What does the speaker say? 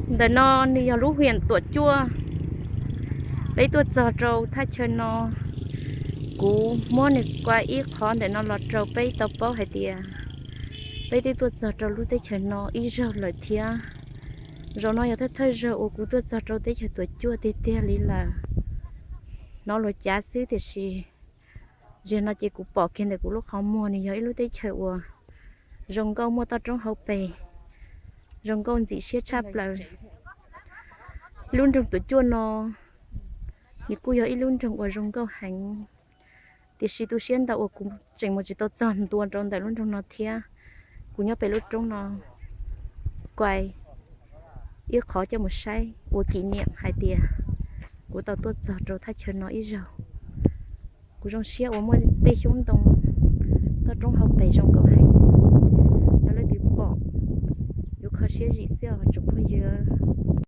Ntawm no nws yog lub hiam Tuam Cuaj. Peb tuaj txog rau thaj chaw no, kuv muab nws kuaj ib qhov ntawm no los rau peb tau paub hais tias peb twb tuaj txog rau lub teb chaws no ib zaug lawm thiab. Zaum no yog thawj thawj zaug uas kuv tuaj txog rau teb chaws Tuam Cuaj tiag tiag li lawm. Hnov luag cav xwb tiam sis zaum no ces kuv pom kiag ntawm kuv lub qhov muag nws yog ib lub teb chaws uas zoo nkauj muaj toj roob hauv pes, zoo nkauj ntxim siab tshaj plaws. Lub nroog Tuam Cuaj no nws kuj yog ib lub nroog uas zoo nkauj heev, tiam sis tu siab ntau uas kuv tseem mus tsis tau txog ntua rau ntawm lub nroog no thiab. Kuv nyob pem lub roob no kuaj ib qhov coj mus saib ua kim niam hais tias kuv tau tuaj txog rau thaj chaw no ib zaug. Kuv zoo siab uas muaj tej xyoob ntoo toj roob hauv pes zoo nkauj heev. Yog leej twg pom yuav kho siab zim xwb os tsoom phooj ywg.